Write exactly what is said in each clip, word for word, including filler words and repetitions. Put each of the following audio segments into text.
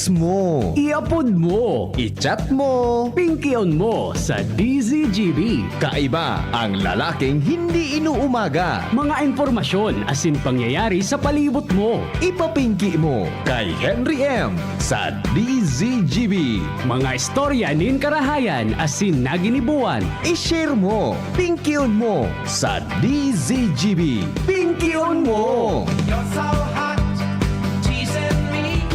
mo. I-upload mo. I-chat mo. Pingkion mo sa D Z G B. Kaiba ang lalaking hindi inuumaga. Mga impormasyon asin pangyayari sa palibot mo. Ipapingki mo kay Henry M sa D Z G B. Mga istorya nin karahayan asin naginibuan. I-share mo. Pingkion mo sa D Z G B. Pingkion mo! You're so hot, teasing me.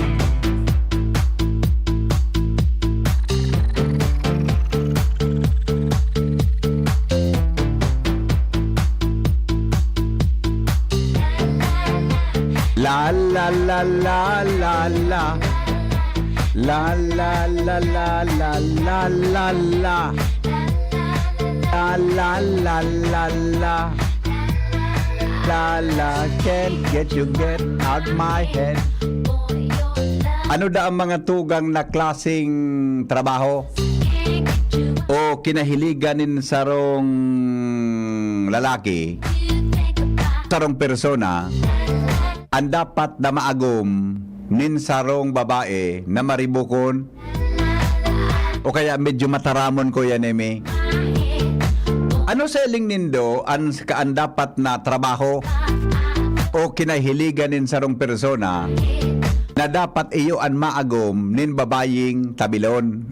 La, la, la, la, la, la. La, la, la, la, la, la, la, la. La, la, la, la, la. La, la, can't get you, get out my head. Ano da ang mga tugang na klaseng trabaho o kinahiligan nin sarong lalaki, sarong persona, an dapat na maagom nin sarong babae na maribokon o kaya medyo mataramon, Kuya Nemi? Ano sa hiling nindo an, ka-, an dapat na trabaho o kinahiligan nin sarong persona na dapat iyo an maagom nin babayeng tabilon?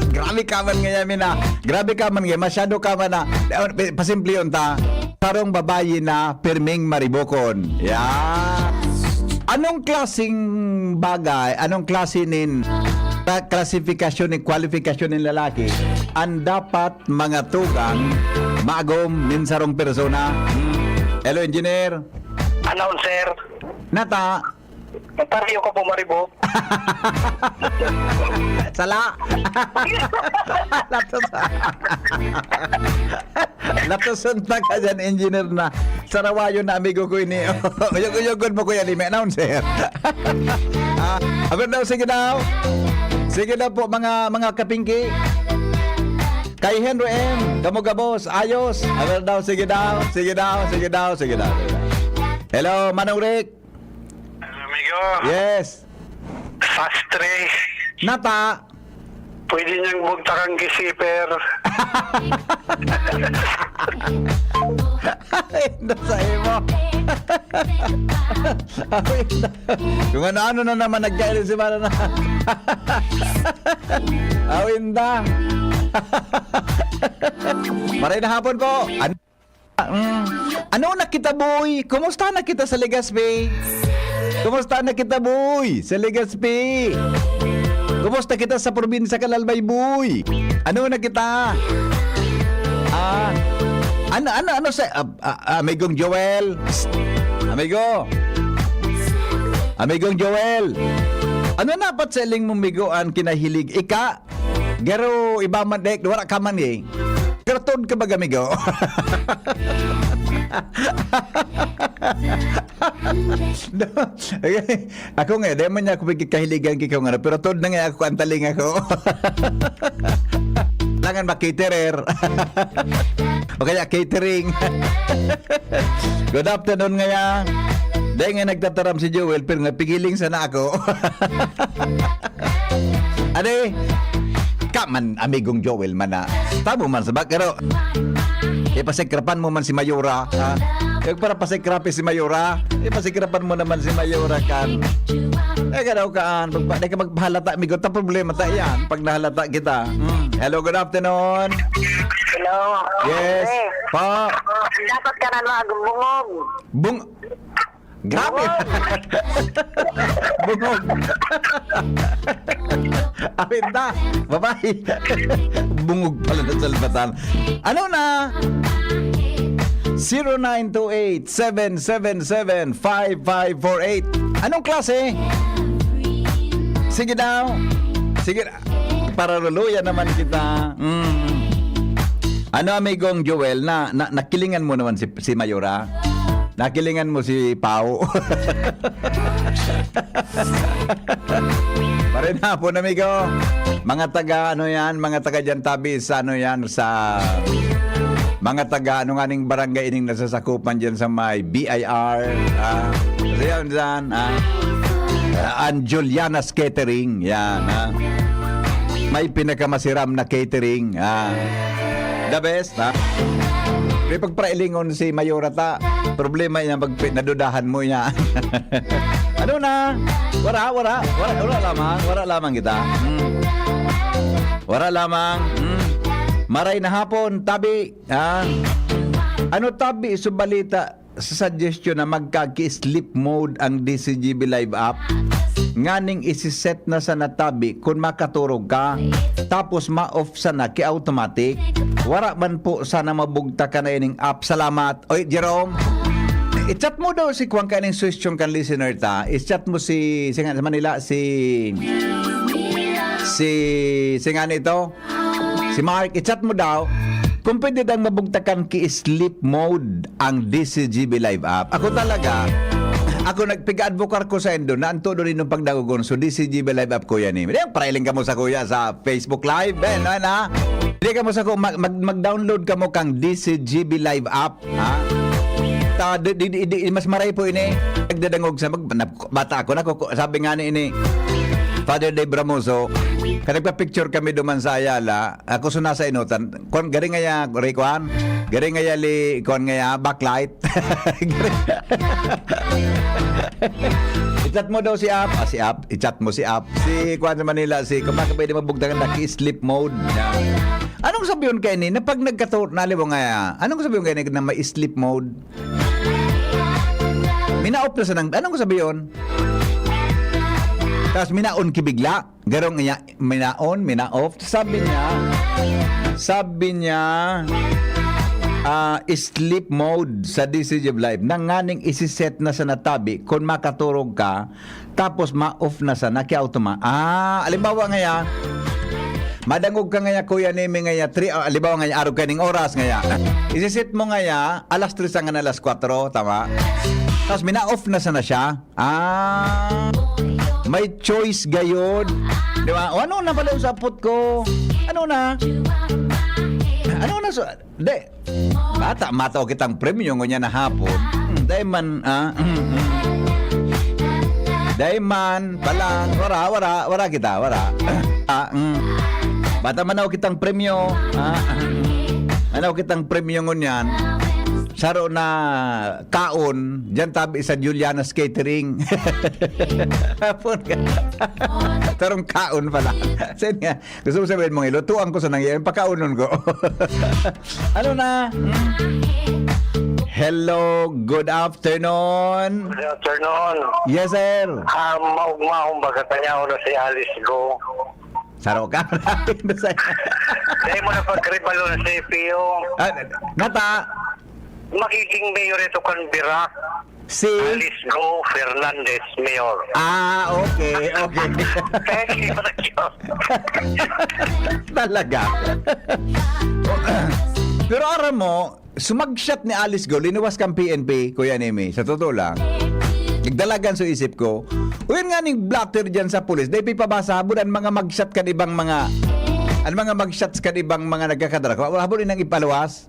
Grabe ka man ngayon, Mina. Grabe ka man ngayon. Masyado ka man na, eh, pasimplihon ta. Sarong babayi na pirming maribokon. Yeah. Anong klaseng bagay, anong klase nin kla-, klasifikasyon, nin kwalifikasyon nin lalaki ang dapat mga tugang maagom nin sarong persona? Hmm. Hello, engineer. Announcer. Nata. Ontario ka po, Maribo. Sala. Latos. Latoson ta ka dyan, engineer na. Sarawayo na, amigo ko ini. Uyog-uyogon mo, Kuya Lime. Announcer. Ah, aber daw, sige daw. Sige daw po, mga, mga kapingki. Kay Henry M, kamo gabos, ayos. Aber daw, sige daw, sige daw, sige daw, sige daw. Hello, Manong Rick. Amigo. Yes. Sastre. Nata. Pwede niyang bugtakan ki siper. Inda sa imo. Awinda. Kung ano-ano na naman nagkain si Mara na. Awinda. Maray na hapon po. An- Mm. Ano na kita, boy? Kumusta na kita sa Legazpi? Kumusta na kita, boy? Sa Legazpi? Kumusta kita sa probinsya kan Albay, boy? Ano na kita? Ah, ano, ano, ano sa, ah, ah, amigong Joel? Psst. Amigo. Amigong Joel. Ano na pat sa iling mong migo an kinahilig? Ika, Garo, iba man, dek, wala ka man, eh. Pero tod ka baga, amigo. No. Okay. Ako nga, di man niya ako pagkakahiligan kay kung ano, pero tod na nga ako, ang taling ako. Langan ba caterer? O kaya catering. Good afternoon nga ya. Dahil nga nagtataram si Joel, pero nga pigiling sana ako. Ade, ka man, amigong Joel man na. Tamo man sa bak-, pero ipasikrapan mo man si Mayora, ha? Yung para pasikrapi si Mayora, ipasikrapan mo naman si Mayora kan. Eh, ka daw kaan, pagpa-, di ka magpahalata, amigo, ta problema ta yan, pag nahalata kita. Hmm. Hello, good afternoon. Hello. Yes. Andre. Pa. Dapat ka na magbungog. Bung-, Grabe! Bungog! Bungog! Apinta! Babae! Bungog pala na salbatan. Ano na? Zero nine two eight, seven seven seven, five five four eight. Anong klase? Sige daw. Sige. Paraluluya naman kita. Mm. Ano, amigong Joel, na, na, nakilingan mo naman si, si Mayora? Nakilingan mo si Pao? Maray na hapon, amigo. Mga taga, ano yan, mga taga dyan tabi sa, ano yan, sa mga taga, ano nga ning barangay ining nasasakupan dyan sa may B I R, ah, kasi yan dyan, ah. Ah, ang Juliana's Catering. Yan, ha? May pinakamasiram na catering. Ah. The best, ha? May pagprailingon si Mayora ta. Problema niya, pag pi-, nadudahan mo niya. Ano na? Wala, wala. Wala, wala lamang. Wala lamang kita. Hmm. Wala lamang. Hmm. Maray na hapon, tabi. Ah. Ano tabi sa balita sa suggestion na magka-sleep mode ang D C G B Live app? Nganing isi-set na sana tabi kun makaturog ka, tapos ma-off sana ki automatic. Wara man po sana mabugtakan na ining app. Salamat. Oy, Jerome, i-chat mo daw si kuwan kaining suggestion kan listener ta. I-chat mo si, si nga sa Manila, si, si, si nga nito, si Mark, i-chat mo daw kung pwede daw mabugtakan ki sleep mode ang D C G B Live app. Ako talaga, ako nagpiga-advocate ko sa indo na ang todo ninong pagdagogon so D C G B Live app, kuya, ni. Di, prailing kamo sa kuya sa Facebook Live, ben, na, na. Di kamo sa ku-, mag, mag, mag-download kamo kang D C G B Live app, ha? Ta, di, di, di, di, mas maray po ini. Nagdadangog sa mag-, na, bata ako, nakuku-, sabi nga ni ini, Father Dave Ramoso, ka nagpa-picture kami duman sa Ayala, ako so nasa inutan, kwan, gari ngaya, gari kwan, gari ngaya li, kwan ngaya, backlight. I-chat mo daw si Ap, ah, si Ap, i-chat mo si Ap, si kwan sa Manila, si, kung baka pwede mabugtakan na ki sleep mode. Yan. Anong sabi yun kaini, na pag nagkato-, na, alibaw ngaya, anong sabi yun kaini na may sleep mode? Mina-off na sanang, anong sabi yun? Tas minaon ki bigla. Garong iya, minaon, mina-off. Sabi niya, sabi niya, ah, sleep mode sa D C G Live. Nanganing isi-set na sana tabi kun makaturog ka, tapos ma-off na sana ki automa-, ah, halimbawa ngaya, madangog ka ngaya, Kuya Nemi, ngaya, three, ah, halimbawa ngaya, arog ka ning oras ngaya. Isi-set mo ngaya, alas tres hanggang alas kwatro, tama? Tapos mina-off na sana siya. Ah, may choice gayod. Di ba? O, ano na pala yung sapot ko? Ano na? Ano na sa, di. Bata, matao kitang premyo, ngunyan na hapon. Hmm, dai man, ah, mm, mm. Dai man, palan, wara, wara, wara kita, wara. Ah, mm. Bata, manaw kitang premyo. Ah, mm. Manaw kitang premyo ngunyan. Saro na kaon, diyan tabi sa Juliana's Catering. Hapon ka. Tarong kaon pala. Saan nga? Gusto mo sabihin mong ilutuan ko sa nangyayari, pakaunon ko. Ano na? Hmm? Hello, good afternoon. Good afternoon. Yes, sir. Ah, maugmahon ba katanyaon na si Alice Go? Saro ka? Dai mo na pagkaribalo na sa C P U. Ah, nata. Magiging mayor ito kan Bira. Si? Alice Go Fernandez, mayor. Ah, okay, okay. Thank you, thank you. Talaga. Pero aram mo, sumagshot ni Alice Go, linuwas kang P N P, Kuya Nemi, sa totoo lang. Nagdalagan sa isip ko. O yun nga ning blotter dyan sa pulis, dai pipabasa, habon ang mga magshot kan ibang mga, ang mga magshots kan ibang mga nagkakadara. Habon nang ipaluwas.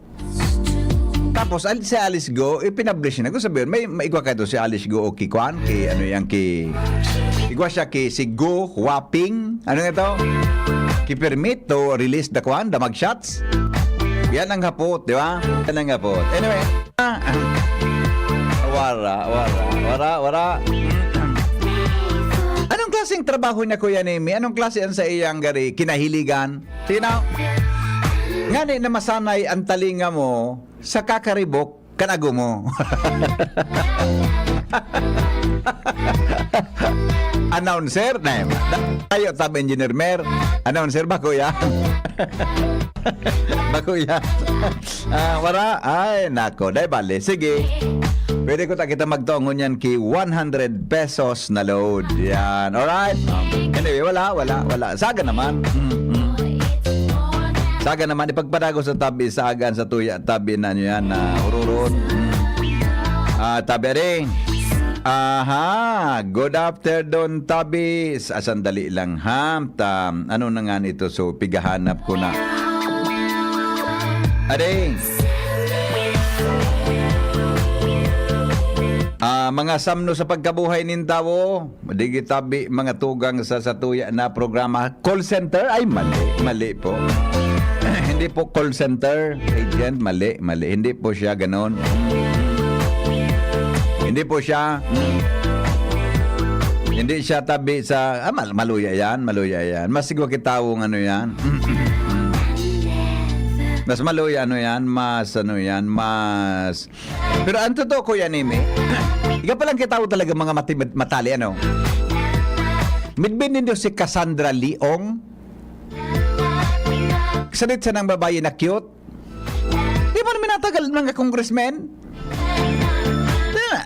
Tapos, al-, si Alice Go, ipinablish na. Kung sabihin, may, may igwa ka ito si Alice Go o ki Kwan, ki ano yan, ki, igwa siya ki si Go Huaping. Ano nga ito? Ki permit to release the Kwan, the mugshots. Yan ang hapot, di ba? Yan ang hapot. Anyway, ah, wara, wara, wara, wara. Anong klaseng trabaho niya, Kuya Nemi? Anong klase ang sa iyang gari? Kinahiligan? Tinaw, ngani na masanay ang talinga mo sa kakaribok kan ago mo. Announcer, na, tayo, tab engineer, mer. Announcer ba, kuya? Ba, kuya? Ah, wala? Ay, nako. Dai bale. Sige. Pwede ko ta kita magtaong ngunyan ki one hundred pesos na load. Yan. Alright? Um, anyway, wala, wala, wala. Saga naman. Mm, mm. Saga naman, ipagpadago sa tabi, sagan sa tuya, tabi na nyo yan, na ururon. Mm. Ah, tabi, are. Aha, good afternoon, tabi. Ah, sandali lang, ha? Ta, ano na nga nito? So, pigahanap ko na. Are. Ah, mga samno sa pagkabuhay nin tawo, digdi tabi mga tugang sa satuya na programa. Call center? Ay, mali. Mali po. Hindi po call center agent. Mali, mali. Hindi po siya ganon. Hindi po siya. Hindi siya tabi sa, ah, mal-, maluya yan, maluya yan. Mas sigwa kitawong ano yan. Mas maluya ano yan, mas ano yan, mas... Pero ang totoo, Kuya Nimi, ikaw palang kitao talaga mga mati-, matali, ano? Midbin nindo si Cassandra Leong? Sadit sa nang babae na cute? Di mo naman natagal mga congressmen? Di na.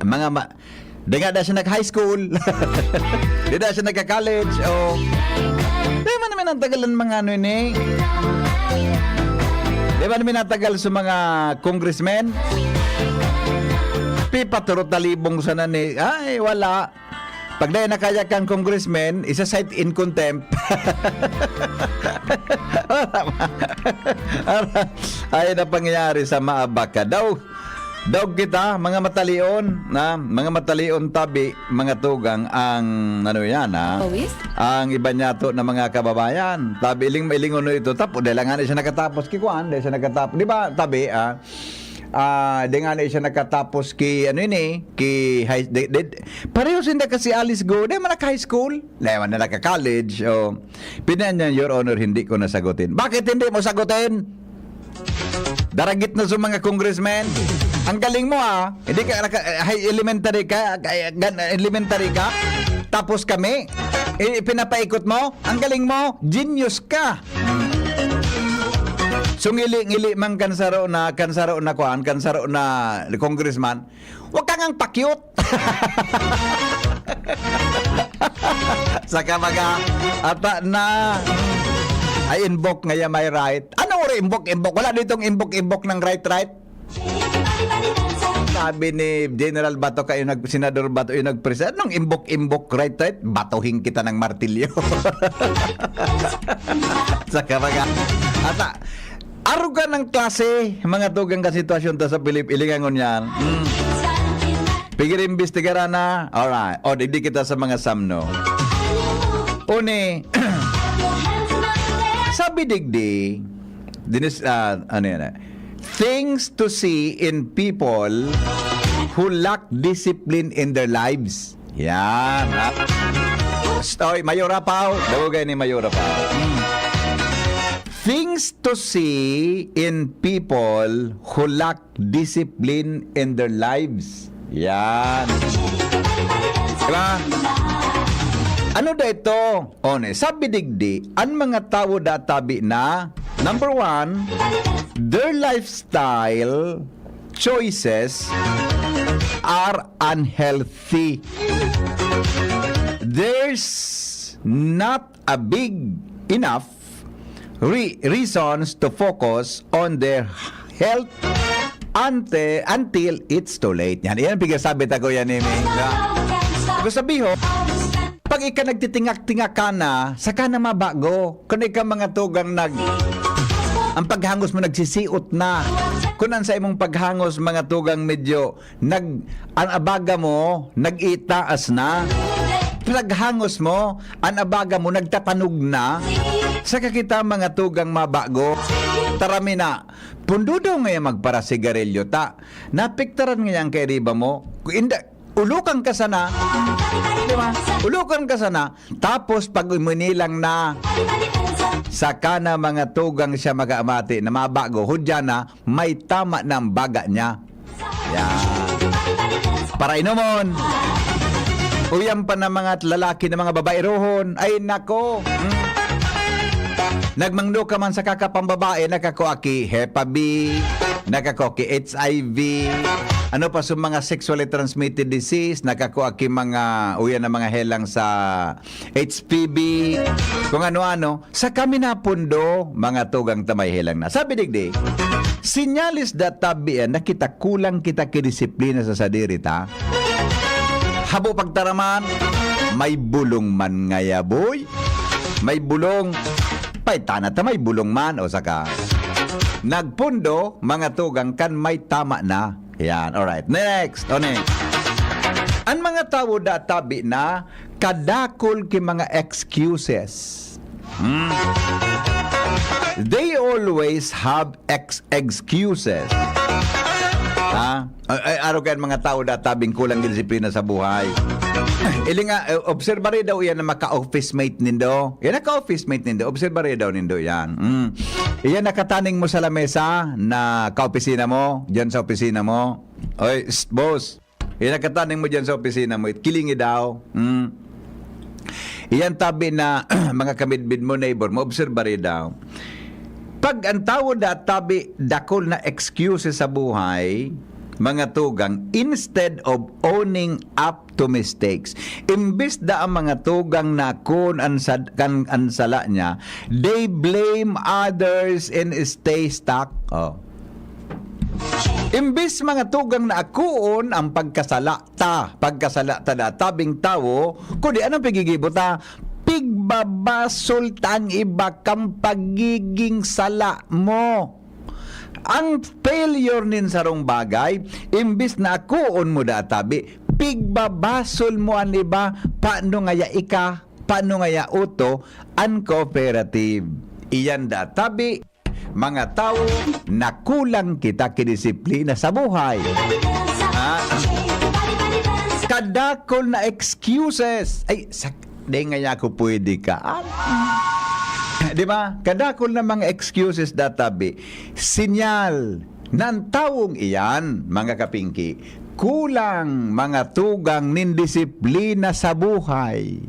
Mga ma-, di nga na siya nag-high school. Di na siya nagka-college. O. Di mo naman natagal ng mga ano ini. Di ba naman natagal sa mga congressmen? Pipaturo talibong sana ni, ay, wala. Pag dahil nakayak kang congressman, isa-cite in contempt. Ay, na pangyayari sa maabaka. Daw, daw kita, mga matalion, na, mga matalion tabi, mga tugang, ang, ano yan, ha? Pawis? Ang iba niya to na mga kababayan. Tabi, iling, ilingon no ito. Tapo, dahil nga na siya nakatapos, kikuan, dahil siya nakatapos. Di ba, tabi, ah? Ah, di nga na siya nakatapos ki, ano yun eh, ki high, di, di, pareho sinda kasi Alice Go, di man naka-high school, di man na naka-college, o. Pinanyan, Your Honor, hindi ko nasagutin. Bakit hindi mo sagutin? Daragit na sa mga congressmen. Ang galing mo ah. Hindi ka naka, high elementary ka, ay, gan-, elementary ka. Tapos kami, i-, pinapaikot mo. Ang galing mo. Genius ka. So ngili-ngili man kan saro na, kan saro na kuan, kan saro na congressman, wag ka ngang pa-cute. Saka baga, ata na, ay, invoke ngaya may right. Ano uri invoke, invoke? Wala ditong invoke, invoke ng right, right? Sabi ni General Bato kayo nag, Senador Bato yung nagpresa, "Anong imbok-imbok, right, right? Batuhin kita ng martilyo." Saka baga, ata, aruga ng klase, mga tugang kasitwasyon ta sa Pilip, ilingangon yan. Hmm. Pigir imbestigaran na. Alright. O, digdi kita sa mga samno. Uni, sabi digdi, dinis, ah, ano yan, ah? Things to see in people who lack discipline in their lives. Yan, ha? Stoy, Mayor Rapaw. Dawagay ni Mayor Rapaw. Hmm. Things to see in people who lack discipline in their lives. Yan. Diba? Ano da ito? O, ne, sabi digdi, an mga tawo da tabi na, number one, their lifestyle choices are unhealthy. There's not a big enough re-, reasons to focus on their health ante-, until it's too late. Yan, yan ang pigsasabi ta, Kuya Nimi. Diba? Gusto sabihin, pag ika nagtitingak-tingak ka na, saka na mabago. Kung ika mga tugang nag-, ang paghangos mo nagsisiot na. Kung ang sa imong paghangos, mga tugang medyo nag-, ang abaga mo, nag-itaas na. Paghangos mo, ang abaga mo, nagtatanog na. Saka kita mga tugang mabago. Tarami na, pundo daw ngayon magparasigarilyo ta. Napiktaran ngayon kay riba mo. Kung inda, ulukan ka sana. Di ba? Ulukan ka sana. Tapos pag umunilang na, saka na mga tugang siya mag-aamati na mabago. Hudya na, may tama na ang baga niya. Yan. Para inomon. Uyan pa ng mga lalaki ng mga babaerohon. Ay, nako. Hmm. Nagmangno ka man sa kakapambabae, nakakua ki Hepa B, nakakua ki H I V, ano pa sa mga sexually transmitted disease, nakakua ki mga, uyan na mga helang sa H P V, kung ano-ano, sa kami napundo, mga tugang tamay helang na. Sabi digdi, sinyalis da tabi yan, nakita kulang kita ki disiplina sa sadiri ta. Habo pagtaraman, may bulong man ngaya, boy. May bulong. Paitana ta may bulong man, o saka. Nagpundo, mga tugang, kan may tama na. Yan, alright. Next, o next. An mga tawo da tabi na kadakul ki mga excuses. Hmm. They always have ex-, excuses. Ha? Ay, ay, araw kayan mga tawo da tabing kulang disiplina sa buhay. Ili nga, eh, obserbari daw iyan na maka-office mate nindo. Yan naka-office mate nindo. Obserbari daw nindo yan. Mm. Iyan nakataning mo sa lamesa na kaopisina mo, diyan sa opisina mo. Oy, "Psst, boss." Iyan nakataning mo diyan sa opisina mo, it kilingi daw. Mm. Iyan tabi na mga kamidbid mo, neighbor mo, obserbari daw. Pag ang tawo da tabi dakul na excuses sa buhay, mga tugang, instead of owning up to mistakes, imbis da ang mga tugang na kun an sad-, kan, an sala niya, they blame others and stay stuck. Oh. Imbis mga tugang na akoon ang pagkasala ta, pagkasala ta da tabing tawo, kundi anong pigigibo ta? Pigbabasol ta ang iba kan pagiging sala mo. Ang failure nin sarong bagay, imbis na akoon mo da tabi, pigbabasol mo an iba, paano ngaya ika, paano ngaya uto, uncooperative. Iyan da tabi, mga tawo na kulang kita ki disiplina sa buhay. Ah, kadakol na excuses. Ay, sa, di nga ako pwede ka. Ah, di ba? Kadakol na mga excuses da tabi. Sinyal na an tawong iyan, mga kapingki, kulang mga tugang nin disiplina sa buhay.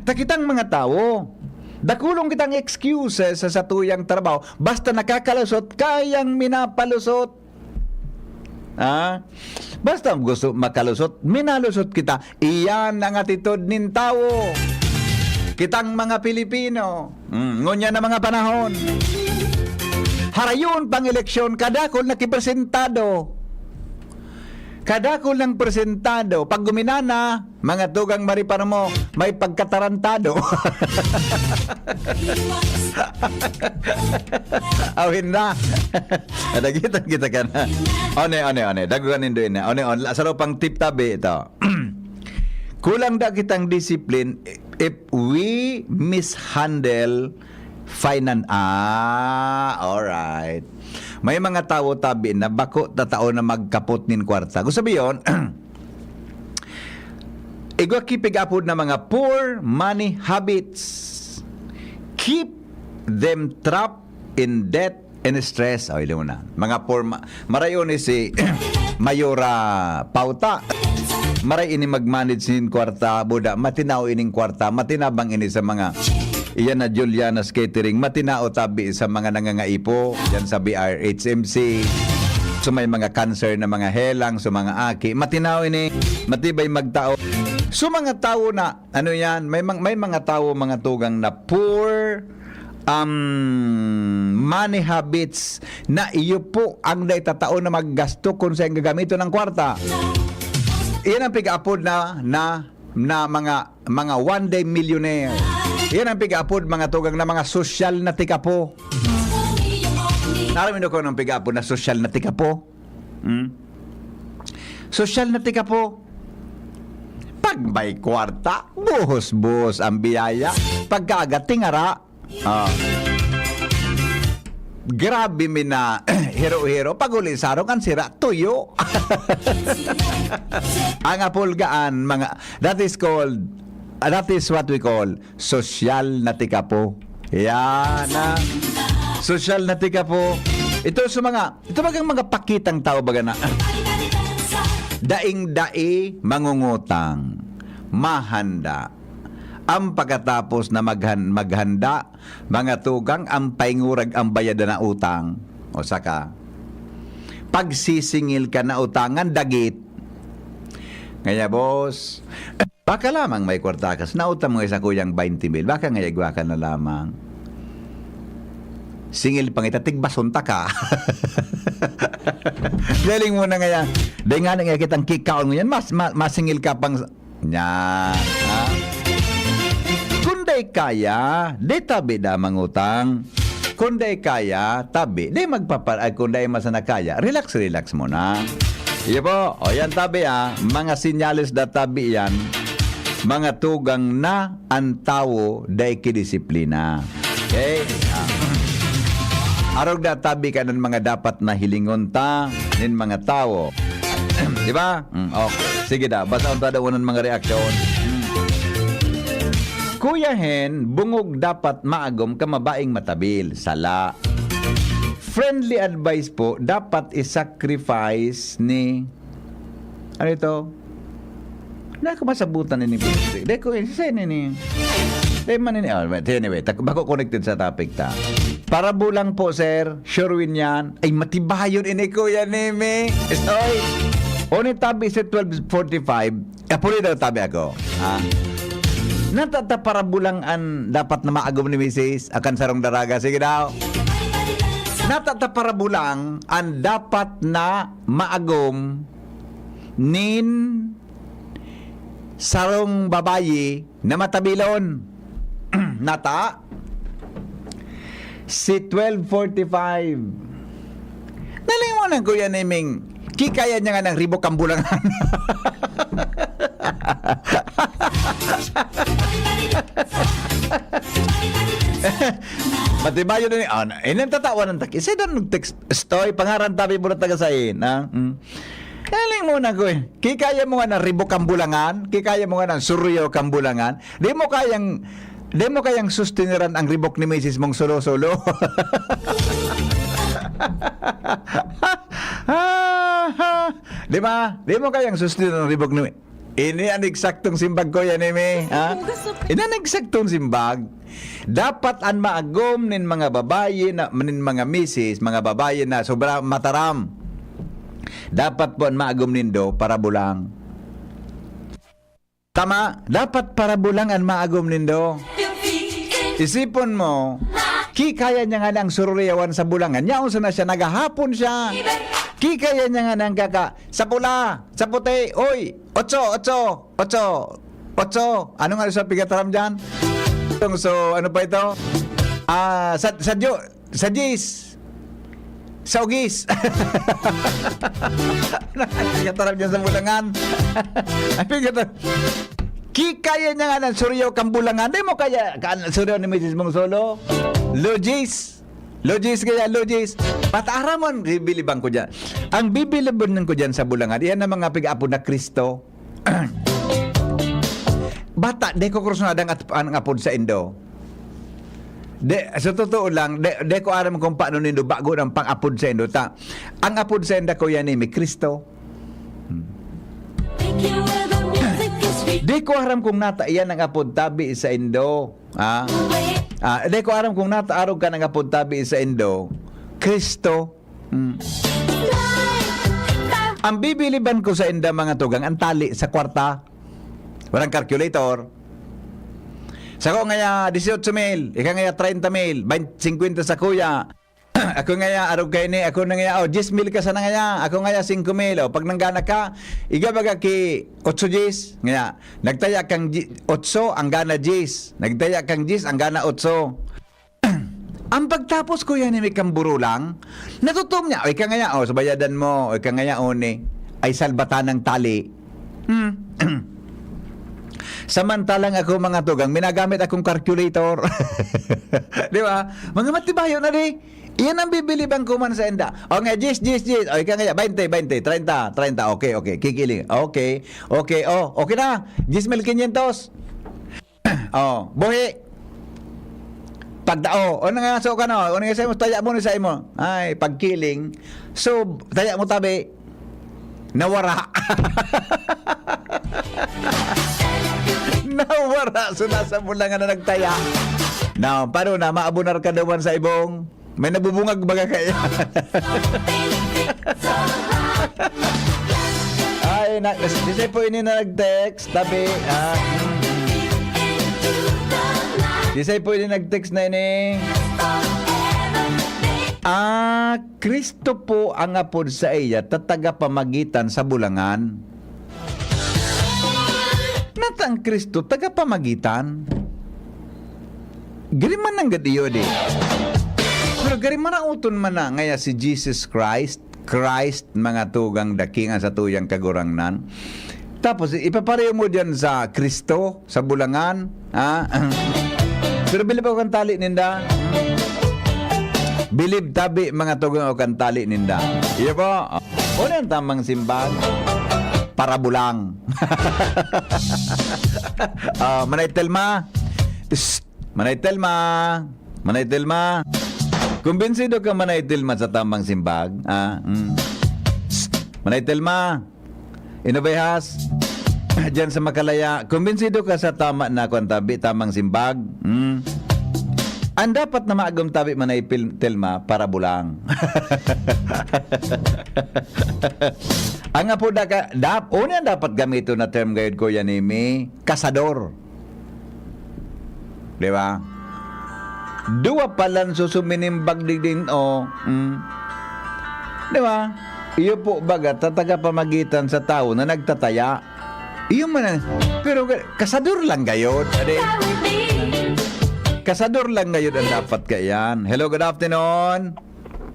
Ta kitang mga tawo, dakulon kitang excuses sa satuyang trabaho. Basta nakakalusot, kayang minapalusot. Ah, basta gusto makalusot, minalusot kita. Iyan ang atitod nin tawo. Kitang mga Pilipino, mm, ngunyan na mga panahon, harayon pang eleksyon, kadakol na kipresentado. Kadakol ng presentado. Pag guminana, mga tugang maripar mo, may pagkatarantado. Awin na. Adagitan kita ka na. One, one, one. Dagugan nindo ini. One, one. Saro pang tip tabi ito. Kulang da kitang discipline if we mishandle finan-, ah, alright. May mga tawo tabi na bako ta tao na magkapot nin kwarta. Gusto sabiyon, igwa ki pig-apod na mga poor money habits keep them trapped in debt and stress. O, iliw na. Mga poor ma-, marayo ni si Mayora Pauta. Maray ini mag-manage nin kwarta, buda. Matinao ining kwarta. Matinabang ini sa mga iyan na Juliana's Catering. Matinao tabi sa mga nangangaipo. Yan sa B R H M C. So may mga cancer na mga helang, so mga aki. Matinao ini. Matibay magtao. So mga tawo na, ano yan, may, mang- may mga tawo, mga tugang na poor, um, money habits na iyo po ang dai tatao na maggasto kung saan gagamiton ang kwarta. Iyan ang pig-apod na, na, na mga, mga one day millionaire. Iyan ang pig-apod, mga tugang, na mga sosyal na tikapo. Aram nindo kung anong pig-apod na sosyal na tikapo? Hmm? Sosyal na tikapo. Pag may kwarta, buhos-buhos ang biyaya. Pagkaaga, tingara. Ah. Grabe mi na hero-hero. Pag uli sarong, ang sira, tuyo. Ang apulgaan, mga, that is called, that is what we call sosyal na tikapo. Yan, ah. Sosyal na tikapo. Ito sa mga, ito bagang mga pakitang tao baga na daing-dai mangungutang, mahanda. Ang pagkatapos na maghan-, maghanda, mga tugang, ang paingurag ang bayad na utang. O saka, pagsisingil ka na utangan, dagit. Ngaya, boss, baka lamang may kwarta ka, nautang mo sa kuyang twenty mil, baka ngaya igwa ka na lamang. Singil pang ita, tigbason ta ka. Galing mo na ngaya. Dahil nga na ngaya kitang kikaon mo yan, mas, ma-, masingil ka pang Nya, ha? Kung dai kaya, di tabi da mangutang. Kung dai kaya, tabi. Di magpapar-, ay, kung dai masana kaya, relax, relax muna. Iyo po. O yan, tabi, ah. Mga sinyales da tabi yan. Mga tugang na an tawo dai ki disiplina. Okay? Ah. Arog da tabi kanan mga dapat na hilingon ta nin mga tawo. Di ba? Mm, okay. Sige da, basahon ta daw an mga reaksyon. Mm. Kuya Hen, bungog dapat maagom ka mabaing matabil. Sala. Friendly advice po, dapat i-sacrifice ni, ano ito? Dai ko masabutan ini. Dai ko, eh, sisay nini? Dai man ini. Oh, but anyway, tak-, bako connected sa topic ta. Parabulang po, sir. Sure win yan. Ay, matibayon ini, Kuya Neme. Oy. Oni tabi sa twelve forty-five. Apuli daw tabi ako. Ha? Natata parabulang an dapat na maagom ni misis akan sarong daraga. Sige daw. Natata parabulang an dapat na maagom nin sarong babayi na matabilon. Nata, si twelve forty-five. Nalingon ang Kuya Niming, kikaya niya nga ng ribok ang bulangan. Matibayo na ni, oh, inang tatawa ng takis. Sa doon nag-text, stoy, pangaran tabi mo na taga sain, ha? Mm. Galing mo na, Kuya. Kikaya mo nga ng ribok ang bulangan? Kikaya mo nga ng suryo kang bulangan? Di mo kayang, di mo kayang susteneran ang ribok ni misis mong solo-solo? Di ba? Di mo kayang susteneran ang ribok ni, ini an eksaktong simbag ko yan, Emi. Ha? Ini an eksaktong simbag. Dapat an maagom nin mga babayi na, nin mga misis, mga babayi na sobra mataram. Dapat po an maagom nindo, parabulang. Tama, dapat parabulang an maagom nindo. Isipon mo, kikaya niya nga nang sururiyawan sa bulangan. Yaon sana siya, naghahapon siya. Kikaya niya nga nang kaka-, sa pula, sa puti, oy, otso, otso, otso, otso. Ano nga sa pigataram dyan? So, ano pa ito? Ah, sa, sa Diyo, sa Diyos. Sa ugis. Nagkataram niya sa bulangan. Ay, nagkataram. Kikaya niya nga ng suryo kang bulangan. Di mo kaya ka suryo ni misis mong solo? Logis. Logis kaya, logis. Pataramon, bibiliban ko dyan. Ang bibiliban ko dyan sa bulangan, iyan ang mga pig-apo na Kristo. Bata, di ko kursunada ang at-, ang apod sa indo. Di, sa totoo lang, di, di ko aram kung paano nindo bago ng pang-apod sa indo. Ta, ang apod sa inda, Kuya Nemi, Kristo. Hmm. Di ko aram kung nata iyan ang apod tabi sa indo. Ah? Ah, di ko aram kung nata arog ka ng apod tabi sa indo. Kristo. Hmm. Ang bibiliban ko sa inda, mga tugang, ang tali sa kwarta. Walang calculator. Sa ko ngaya, dieciocho mil, ika ngaya, treinta mil, bain-, singkwenta sa kuya. Ako ngaya, arog kaini, ako na ngaya, oh, diyes mil ka sana ngaya, ako ngaya, singko mil, oh, pag nanggana ka, iga baga ki otso diyes, ngaya, nagtaya kang di-, otso, ang gana diyes, nagtaya kang diyes, ang gana otso. Ang pagtapos, Kuya Nemi, kan burulang, natutom niya, "O, ika ngaya, o, sa bayadan mo, o, ika ngaya, o, ni, ay salbatan ng tali." Hmm. Samantalang ako, mga tugang, minagamit akong calculator. Di ba? Mga matibayo na di. Iyan ang bibiliban ko man sa inda. O nga, diyes, diyes, diyes. O, ika ngaya, baynte, baynte, treinta, treinta. Okay, okay. Kikiling. Okay, okay. O, okay na. Diyes mil kinyentos. Oh, buhi. Pagtao. O, nang so ka, no? O, nang sa imo, taya mo ni sa imo. Ay, pagkiling. So, taya mo tabi. Nawara. Nawara. So, nasa mo lang na nagtaya. Now, paano na? Maabunar ka naman sa ibong? May nabubungag baga kaya? Ay, na, disay po ini na nag-text, tabi, ah. Disay po ini nag-text na ini. Ah, Kristo po ang apod sa iya, ta tagapamagitan sa bulangan. Natang Kristo, tagapamagitan. Gari man ang gadiyo, di. Pero gari maraoton man na ngaya si Jesus Christ, Christ, mga tugang, the King, ang satuyang Kagurangnan. Tapos, ipapareho mo diyan sa Kristo, sa bulangan, ha? Pero bilib ako kan tali ninda. Bilib tabi, mga tugang, ako kan tali ninda. Iyo po. Una ang tamang simbag. Parabulang. Ah, Manay Telma. Psst, Manay Telma. Manay Telma. Kumbinsido ka, Manay Telma, sa tamang simbag? Ah, mm. Psst, Manay Telma. Inobehas. Diyan sa Makalaya. Kumbinsido ka sa tama na kwan tabi, tamang simbag? Mm. Ang dapat na maagom tabi, Manay Pil-, Telma, parabulang. Ang apo da ka, dap, una ang dapat gamiton na term gayud, Kuya Nemi, kasador. Di ba? Duwa pa lang susuminimbag digdi, oh. Mm. Di ba? Iyo po, baga, tatagapamagitan sa tawo na nagtataya. Iyo man ang, pero ka-, kasador lang gayod, ade. Kasador lang gayod ang dapat kaiyan. Hello, good afternoon.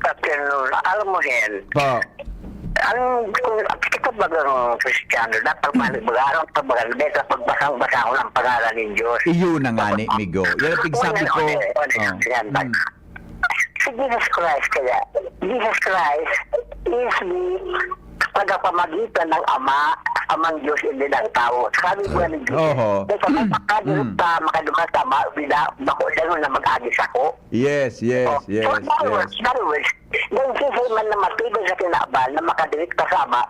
Afternoon. Alam mo, Hen, Po. ang, kung kita bagang Kristiyano, dapat mali, mag-aaral ka baga, dahil sa pagbasang-basa ko ng pangalan ng Diyos. Iyo na nga ni, Migo. Yan ang pigsabi ko. Ano, ano, ano, Oh. yan, Mm. Si Jesus Christ kaya, Jesus Christ is the tagapamagitan ng Ama, Amang Diyos, hindi ng tao. Sabi ko ni Jesus, Oho. dahil sa Mm. makadulog Mm. ka, makaduman sa Ama, bida, bako, dahil na mag-agi sa ko. Yes, yes, Oh, yes, so, in other yes. words, in other words, dahil siya man na matibay sa kinaban na makadirit ka sa Ama,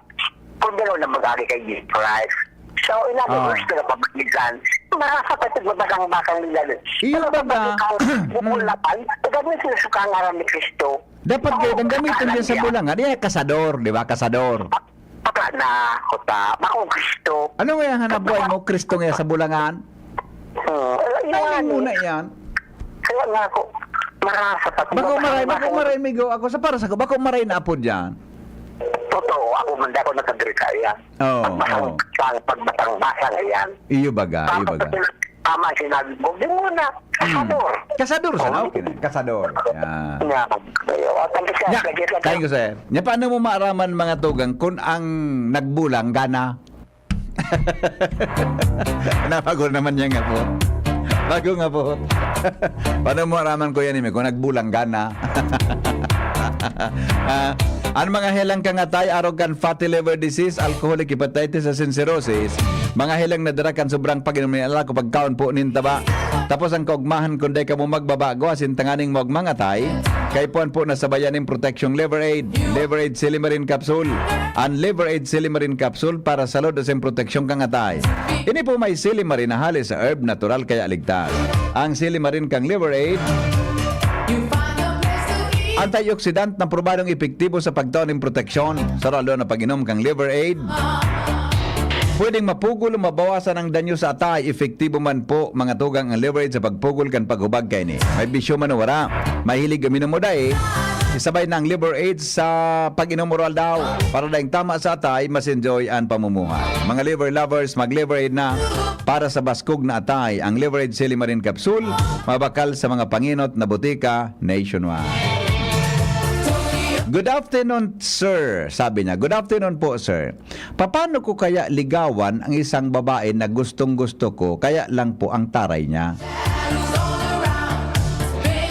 kung dalaw na mag-agi kay Jesus Christ. So, in other Ah. words, pinapabatisan, marasa pa ito magbasang-basang nila. Iyo Pero baga. kapag ikaw, bukol Mm. na pan, ikaw na sinusuka ang ngaran ni Kristo. Dapat Oo, kayo, ang gamitin din sa kasalan niya. Bulangan. Yan, kasador, di ba? Kasador. Baka na, kuta, bakong Kristo. Ano nga yung hanap buhay mo? Kristo nga sa Bulangan? Hmm. Ay, Timing mo na yan. Kaya nga ako, marasa pa. Bako maray, bako maray, Migo. Ako, sa para sa ko, bako maray na apod yan. Totoo, ako man di ako nagkagrikarya. Oo, Pagbasang, oo. basang, pagbasang, basang, ayan. Iyo baga, iyo Tama baga. ka, tama sinabi mo. Di mo na, Hmm. kasador. Kasador sana, Oo. okay na. Kasador. Yan. Nga, oh, thank you, sir. Nya, Thank you, sir. thank you, sir. Nya, paano mo maaraman, mga tugang, kung ang nagbulang, gana? Nabago naman niya nga po. Bago nga po. Paano mo araman, Kuya Nimi, kung nagbulang gana? Ah, ang mga helang kangatay, arog kan fatty liver disease, alcoholic hepatitis, asin cirrhosis, mga helang nadara kan sobrang pag-inom nin alak o pagkaon po nin taba. Tapos ang kaugmahan, kung dai kamo magbabago, asin tanganing maugmang atay, kaipuhan po na sabayan nin Protection Liver Aid, Liver Aid Silimarin Capsule. Ang Liver Aid Silimarin Capsule para sa salud asin proteksyon kan atay. Ini po may silimarin na hale sa herb, natural kaya ligtas. Ang silimarin kan Liver Aid, antioxidant na probadong epektibo sa pagtao nin proteksyon. Sa lalo na pag-inom kan Liver Aid, pwedeng mapugol o mabawasan ang danyo sa atay. Epektibo man po, mga tugang, ang Liver Aid sa pagpugol kan paghubag kaini. May bisyo man o wara, mahilig uminom o dai, isabay na ang Liver Aid sa pag-inom oral daw. Para daing tama sa atay, mas enjoy ang pamumuhay. Mga liver lovers, mag-Liver Aid na para sa baskog na atay. Ang Liver Aid Silimarin Capsule, mabakal sa mga pangenot na botika nationwide. "Good afternoon, sir," sabi niya. "Good afternoon po, sir. Papaano ko kaya ligawan ang isang babae na gustong-gusto ko, kaya lang po ang taray niya?"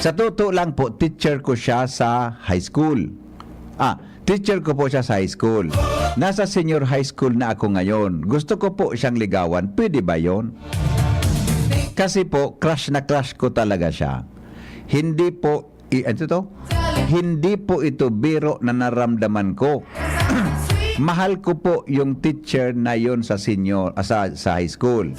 Sa totoo lang po, teacher ko siya sa high school. Ah, teacher ko po siya sa high school. Nasa senior high school na ako ngayon. Gusto ko po siyang ligawan. Pwede ba yon? Kasi po, crush na crush ko talaga siya. Hindi po, i-, ano to? Hindi po ito biro na naramdaman ko. Mahal ko po yung teacher na yon sa senior, ah, sa, sa high school.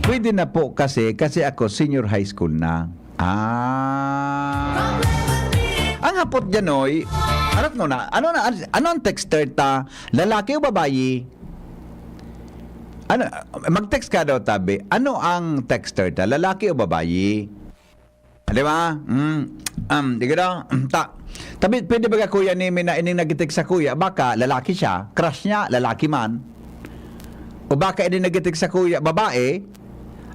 Pwede na po kasi, kasi ako senior high school na. Ah. Ang hapot dyan, oy, arat mo na, ano na, ano, ano ang texter ta? Lalaki o babayi? Ano, mag-text ka daw, tabi. Ano ang texter ta? Lalaki o babayi? Di ba? Mm. Um, di ka daw? Ta, tabi, pwede ba ka, Kuya Nimi, na ining nag-text sa kuya? Baka lalaki siya, crush niya, lalaki man. O baka ining nag-text sa kuya, babae,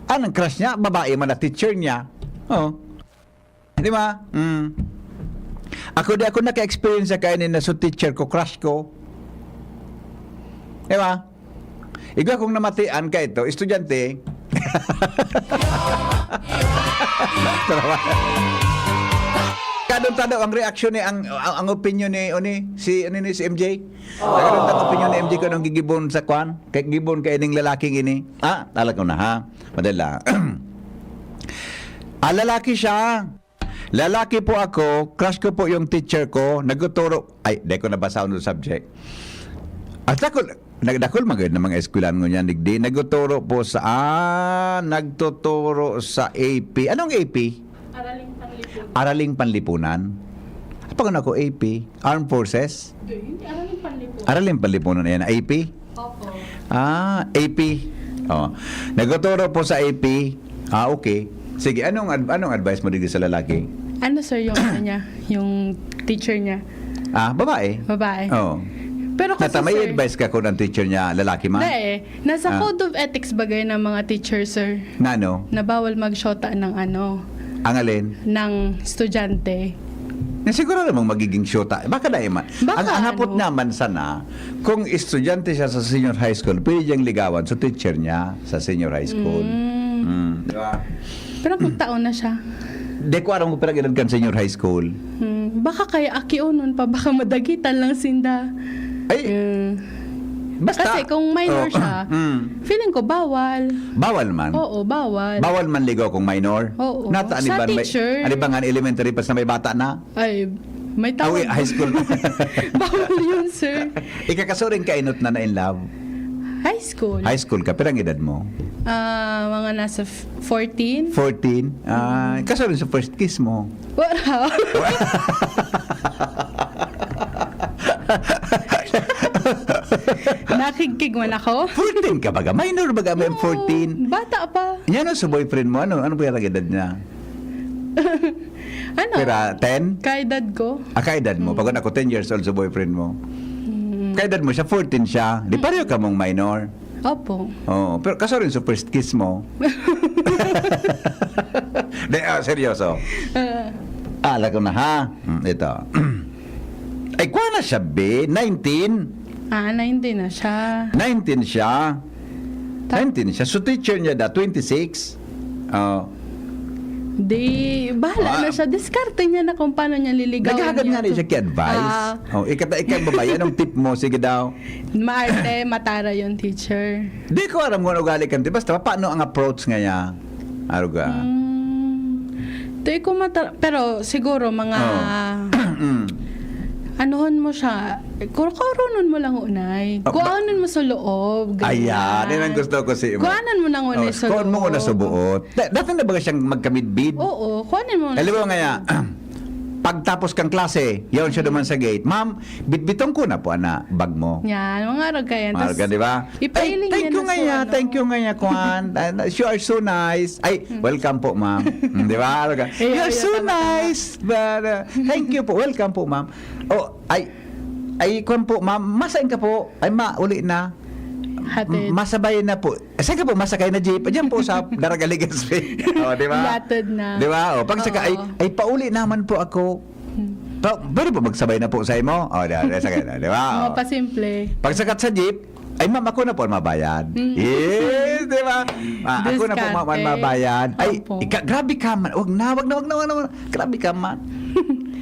ang crush niya, babae man na teacher niya. Oh. Di ba? Mm. Ako di ako naka-experience sa kainin na so teacher ko, crush ko. Di ba? Igwa kong namatian ka ito, estudyante. Kadong tado ang reaksyon ni ang, ang, ang opinion ni, ni si, ano ni, si M J. Kadong tado opinion ni M J ko nang gigibon sa kwan. Kay gibon ka ining lalaking ini. Ah, alam ko na ha. Madala. Ah, lalaki siya. Lalaki po ako, crush ko po yung teacher ko, nagtuturo, ay, di ko nabasa ang subject. At ako, nagdakol magad na mga eskwelahan ngunyan, digdi, nagtuturo po sa, ah, nagtuturo sa A P. Anong A P? Araling Panlipunan. Araling Panlipunan? Apa ko na ako, A P? Armed Forces? Hindi, Araling Panlipunan. Araling Panlipunan na yan, A P? Opo. Ah, A P. Oh. Nagtuturo po sa A P. Ah, okay. Sige, anong ad- anong advice mo digdi sa lalaki? Ano, sir, yung ano niya, yung teacher niya? Ah, babae. Babae. Oh. Pero kasi, Nata, may sir, advice ka kung ang teacher niya lalaki man? Hindi eh. Nasa Ah. code of ethics bagay ng mga teacher, sir, Na ano? Na bawal magshota ng ano, Ang alin? Ng estudyante. Na siguro namang magiging shota. Baka na man. Baka ang, ang hapot ano? Naman sana, kung estudyante siya sa senior high school, pwede niyang ligawan sa teacher niya sa senior high school. Mm. Mm, di ba? Pero kung taon na siya, Di ko alam kung pirang edad kan senior high school. hmm, baka kaya akionon pa, baka madagitan lang sinda. Ay, Mm. basta. Kasi kung minor Oh, siya, mm. Feeling ko bawal. Bawal man. Oo, bawal. Bawal man ligaw kung minor. Oo. Nata, ano Sa ba, may, teacher. Ano ba nga, elementary pa sa may bata na? Ay, may Ah, tawag. High school. Bawal yun, sir. Ikakasuring kainot na na in love. High school. High school ka, pirang edad mo? Ah, mga nasa f- fourteen. Fourteen? Ah, kaso rin sa first kiss mo. Wala. Nakigkig man ako. Fourteen ka baga? Minor baga may Oo, fourteen? Bata pa. Yan ang sa boyfriend mo. Ano, ano ba yung edad niya? Ano? Pira, ten? Kaedad ko. Ah, kaedad mo. Pag ako, ten years old sa boyfriend mo. Mm, Kaedad mo siya, fourteen siya. Di pareho ka mong minor. Opo. Oo, pero kaso rin sa first kiss mo. Di, ah, seryoso. Ah, Ah, alam ko na ha. Hmm, ito. Ay, kuha na siya, be. nineteen. ah, nineteen na siya. nineteen siya. nineteen siya. So, teacher niya da, twenty-six. Oh. Di, bahala Ah. na siya. Diskarte niya na kung paano niya liligawan. Naghahagad nga na siya kay advice. Ah, Oh, ikata, ikaw babae, anong tip mo? Sige daw. Maarte, matara yung teacher. Di ko alam kung ano ugali kan, basta paano ang approach nga niya. Aruga. Hmm. Di ko mata- pero siguro mga Mm. anuhon mo siya, kur- kurunon mo lang unay. Oh, Kuhanon mo sa loob. Ayan, ganyan. Yan ang gusto ko si Kuhanon mo nang unay Oh, sa kuhanon mo loob. Una sa buot. Da- Dati na ba siyang magkamidbid? Oo, kuhanin mo na. Alam mo nga, pagtapos kang klase, yaon siya duman sa gate, "Ma'am, bitbiton ko na po, ana, bag mo." Yan, mga arog ka yan. Mga arog ka, di ba? Ipailing "Ay, thank niya you na nga sa ya, ano. Thank you nga ya, Kwan. Ah, you are so nice." "Ay, welcome po, ma'am." Hmm, di ba? Arog ka, Eh, "You are ay, so tama, tama. nice." But, uh, "Thank you po. Welcome po, ma'am." "Oh, ay, ay, kwan po, ma'am. Masain ka po. Ay, mauli na." Hatid. M- masabay na po. Saan ka po masakay na jeep? Diyan po sa Daraga, Legazpi. Oh, di ba? Hatid na. Di ba? Oh, pag saka, ay, Oo. Ay, pauli naman po ako. Pa, pwede po magsabay na po sa imo? Oh, di, di, sakay na, di ba? Mga Oh. pasimple. Pagsakat sa jeep, "Ay, ma'am, ako na po ang mabayad." Mm. Yes, di ba? Ah, "Ako na po, ma'am, ang Diskarte. mabayad." "Ay, Opo. ika, grabe ka man. Wag na, wag na, wag na, wag na, wag na. Grabe ka man."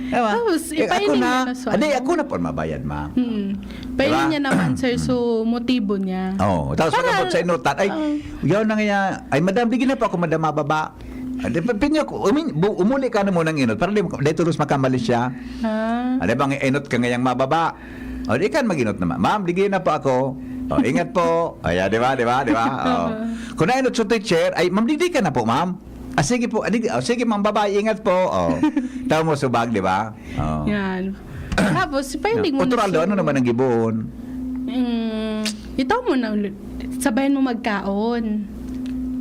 Di ba? Tapos, Eh, ako ipailing na. niya na sa Hindi, ano. Ako na po ang mabayad, ma'am. Hmm. Pwede Diba? niya naman, sir, so motibo niya. Oh, tapos Para- pag-abot sa inutan, ay, Oo. yaw na nga, "Ay, madam, di na po ako, madam, mababa." Ah, di, pinyo ko, umin, bu, umuli ka na muna ng inot, para di, di tulos makamalis siya. Ah. Ano bang inot ka ngayang mababa? O, di ka mag-inot naman. "Ma'am, di na po ako." "O, ingat po." O, yeah, di ba, di ba, di ba? Oh. Kung nainot sa teacher, "Ay, ma'am, di, di ka na po, ma'am." "Ah, sige po. Ah, di, oh, sige, ma'am, bye-bye. Ingat po." Oh. Tao mo subag, di ba? Oh. Yan. Tapos, pwede mo Otro aldo, ano naman ang gibohon? Mm, ito mo na ulit. Sabayan mo magkaon.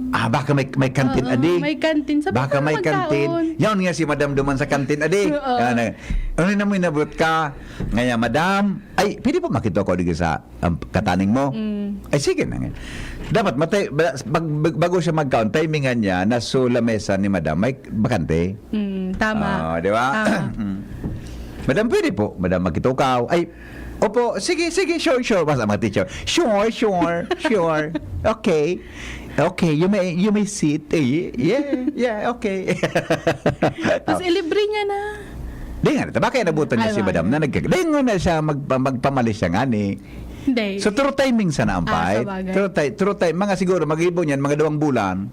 Ah, baka may, may kantin, Oo, adi. May kantin. Sabi Baka ko, may magkaon. Kantin. Yaon nga si madam duman sa kantin, adi. Oo. Ano, ano na mo inabot ka? Ngaya, "Madam, ay, pwede po makita ko dito sa um, kataning mo?" Mm. Ay, sige na nga. Dapat, matay, ba- pag, bago siya magkaon, timingan niya na sa lamesa ni madam, may bakante. Mm, tama. Ah, di ba? Tama. Mm. "Madam, pwede po, madam, makitukaw?" "Ay, opo, sige, sige, sure, sure." Basta mga teacher, "Sure, sure, sure. Okay. Okay, you may, you may sit." Eh, yeah, yeah, okay. Tapos ilibre niya na. Di nga, tabaka nabutan niya Ay, si wala. Madam na nagkag-, di nga na siya magpa-, magpamalis siya nga ni. Hindi. So, true timing sana ang Ah, fight. sabagay. True, ti- true time. Mga siguro, mag-ibo niyan, mga dalawang bulan.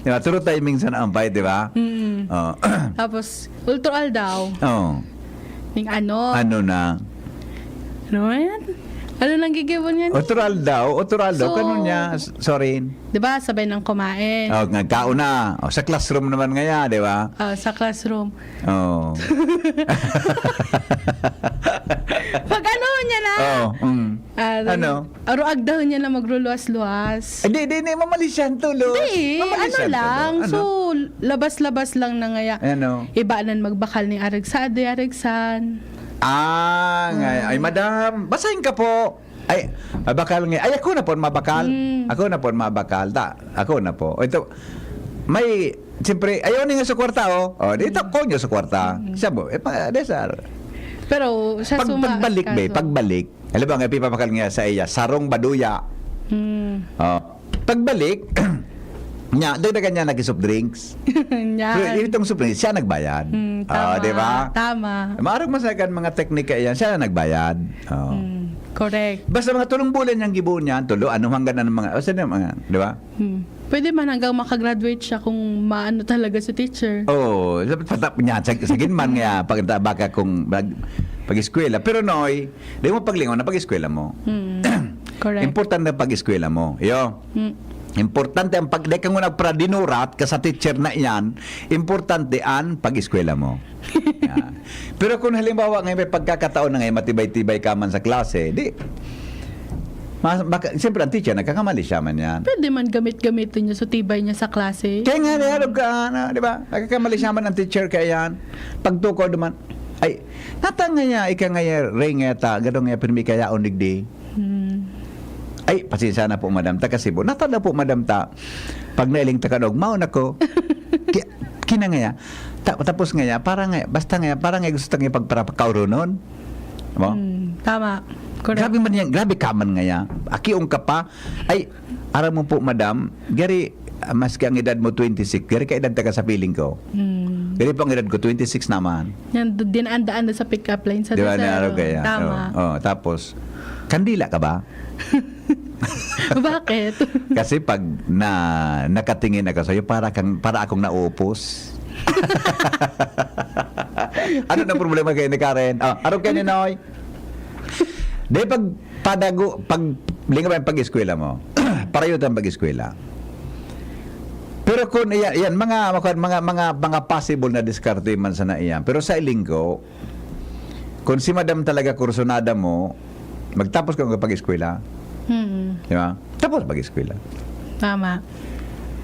Di ba? True timing sana ang fight, di ba? Mm. Oh. Tapos, ultra aldaw. Oh. Ning ano? Ano na? Ano yan? Ano nang gigibo niyan? Otural daw, otural daw. So, Kanon niya? S- Sorry. Di ba, sabay nang kumain? Oh, nagkaon na. Oh, sa classroom naman ngaya, di ba? Ah, sa classroom. Oh. Pag ano niya na? Oh, mm. Ah, Ano? Aroag daw niya na magruluwas-luwas. Hindi, hindi, hindi. Mamalisyan tulo. Hindi, ano lang. So, labas-labas lang na ngaya. Ano? Iba nan magbakal ni Aragsa, di Aragsan. Ah, nga. Ay, madam, basahin ka po. Ay, mabakal nga. Ay, ako na po mabakal. Mm. Ako na po mabakal. Ta, ako na po. Ito, may, siyempre, ayaw niya sa kwarta, oh. Oh, dito ko niya sa kwarta. Siya po, eh, pa, de, sir. Pero siya Pag, suma- pagbalik, be, kaso. Pagbalik. Alam ba nga, pipapakal nga sa iya, sarong baduya. Hmm. Oh. Pagbalik, niya, dagdagan niya nag-soft drinks. Yan. Pero itong soft drinks, siya nagbayad. Hmm, Ah, tama. Di ba? Tama. Maarog man sa kan mga teknika yan, siya na nagbayad. Oh. Hmm, correct. Basta mga tulong bulan niyang gibo niya, tulo, ano hanggang ano mga, basta na mga, di ba? Hmm. Pwede man hanggang makagraduate siya kung maano talaga si teacher. Oo, dapat patap niya, sa, sa ginman nga, pag, baka kung mag, pag-eskwela. Pero noy, di mo paglingon na pag-eskwela mo. Hmm. Correct. Importante ang pag-eskwela mo. Yo. Hmm. Importante ang pag, di ka mo nagparadinurat ka sa teacher na iyan, importante ang pag-eskwela mo. Yan. Pero kung halimbawa ngayon may pagkakataon na ngayon matibay-tibay ka man sa klase, di, mas, baka, siyempre ang teacher, nagkakamali siya man yan. Pwede man gamit-gamitin niya sa tibay niya sa klase. Kaya nga, niyarog ka, ano, di ba? Nagkakamali siya man ang teacher, kaya yan. Pagtukaw naman, ay, nata nga niya, ika nga niya, ring nga ta, gadong nga, pirmi kaya, undig di. Hmm. Ay, pasensya na po, madam. Taga Cebu. Nata na po, madam, ta. Pag nailing ta kanog, maon ako. Ki-, kina nga ya. Ta-, tapos nga ya, para nga, basta nga ya, para nga gusto ta nga pagparapakauronon. Mo? Hmm, tama. Correct. Grabe man yan, grabe ka man nga ya. Akiong ka pa. Ay, aram mo po, madam, gari, ah, maski ang edad mo twenty-six, gari ka edad taga sa feeling ko. Hmm. Gari po ang edad ko, twenty-six naman. Yan, d- dinaan-daan na sa pick-up line sa Di ba, Desero. naaro kaya? Tama. Oh, oh, tapos, kandila ka ba? Bakit? Kasi pag na, nakatingin ako sa'yo, para, kang, para akong nauupos. Ano na problema kayo ni Karen? Oh, araw kayo ni Noy? Di pag padago, pag lingaw ang pag-eskwela mo. Parayo ang pag-eskwela. Pero kung iya-, yan, mga, mga, mga, mga, mga possible na diskarte man sana iyan. Pero sa ilinggo, kung si madam talaga kursunada mo, magtapos ka ng pag-eskwela. Hmm. Di ba? Tapos pag-eskwela. Tama.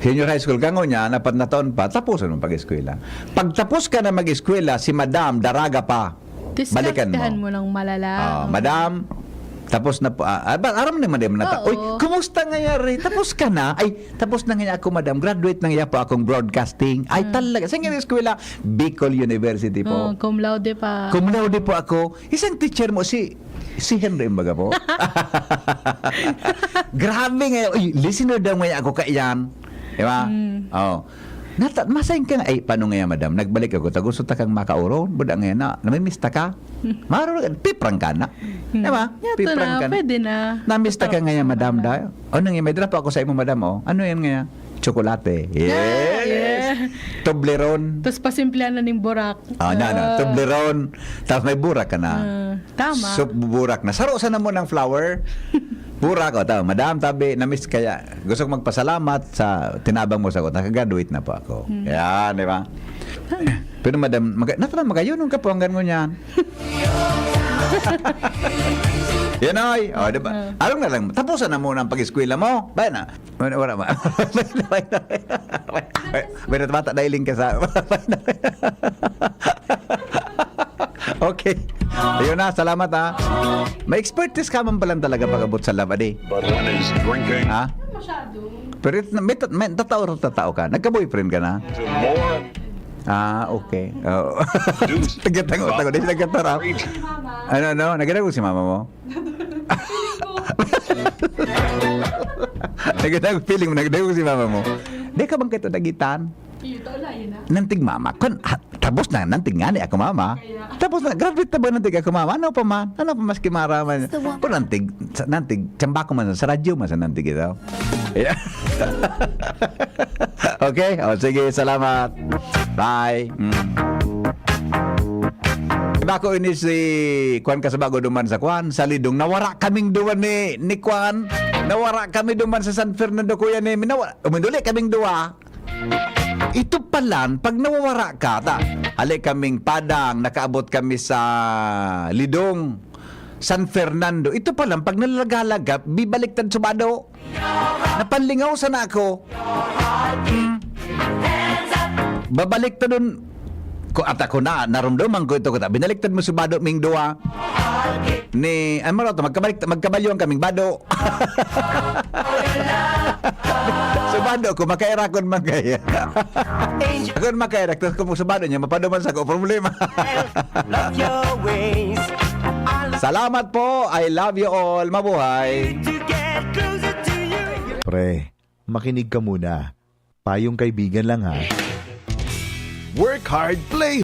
Senior high school ka ngunyan, apat na taon pa, tapos ang pag-eskwela. Pagtapos ka na mag-eskwela, si madam, daraga pa. Balikan mo. Diskartehan mo ng malala. Ah, madam, tapos na po. Ah, ah, ba, aram naman din nata. Oo. Uy, kumusta nga yari? Tapos ka na? Ay, tapos na nga ako, madam. Graduate na nga po akong broadcasting. Ay, Ah. Talaga. Sa nga eskwela, Bicol University po. Oh, cum laude pa. Cum laude po ako. Isang teacher mo, si si Henry, imbaga po. Grabe nga, uy, listener daw nga ako kaiyan. Di ba? Mm. Oh. Nata, masain ka nga, ay, paano nga yan, madam? Nagbalik ako, tagusto ta kang makauron, buda nga yan, na, namimiss ta ka? Maro, piprang ka na. Di ba? Yato Piprang na, ka na. pwede na. Namista ka Piprang ngayon, ka madam, na. Dahil? O, nang may drop ako sa imo, madam, oh. Ano yan ngayon? Chocolate. Yes. Yeah. Toblerone. Tapos pasimplehan na ning burak. Ah, na, na. Ah. Toblerone. Tapos may burak ka na. Ah, tama. So, burak na. Saro sana mo ng flour. Burak, o, tama. Madam, tabi, namiss kaya. Gusto ko magpasalamat sa tinabang mo sa ko. Nakagraduate na po ako. Hmm. Yan, di ba? Pero madam, mag natala magayon ka po hanggang ngunyan. Yan ay, o, di ba? Ah. Arong na lang, tapusan na muna ang pag-eskwela mo. Ba na? Wala, wala ba? May, may bata, nailing ka sa... Okay. Ayun na, salamat, ha. May expertise ka man palang talaga pag-abot sa love, adi. But when he's drinking Ha? Masyado. Pero it- may, tat- may tatao, tatao ka. Nagka-boyfriend ka na? to more, Ah, okay. Oo. Tagatang ko, tago, di tagatara. Ano, ano? Nagdadagog si mama mo? Nagdadagog, feeling mo, nagdadagog si mama mo. Di ka bang kaito dagitan? Iyo, taon na, yun na. Nantig mama. Kun, ha, tapos na, nantig nga ni ako mama. Kaya. Tapos na, grabe ta ba nantig ako mama? Ano pa man? Ano pa mas kimaraman? Kung nantig, sa, nantig, tsamba ko man sa radyo, man sa nantig ito. Yeah. Okay? O, sige, salamat. Bye. Mm. Iba ko ini si Kwan Kasabago duman sa Kwan, sa Lidong. Nawara kaming duwa ni, ni Kwan. Nawara kami duman sa San Fernando, kuya ni. Minawara, uminduli kaming duwa. Ito palan, pag nawawara ka, ta, hali kaming Padang, nakaabot kami sa Lidong, San Fernando. Ito palan, pag nalalaga-laga, bibaliktad subado. Napanlingaw sana ako. Hmm. Babalik ta dun. Ko, at ako na, narumduman ko ito. Kita, binaliktad mo subado ming duwa. Ni, ano mo to, magkabalik, magkabalyo ang kaming bado. Subado ko, makairakon man kaya. Ako makairak, tapos kung subado niya, mapaduman sa ko problema. Love your ways. I love Salamat po. I love you all. Mabuhay. to get closer to you. Pre, makinig ka muna. Payong kaibigan lang ha. Work hard, play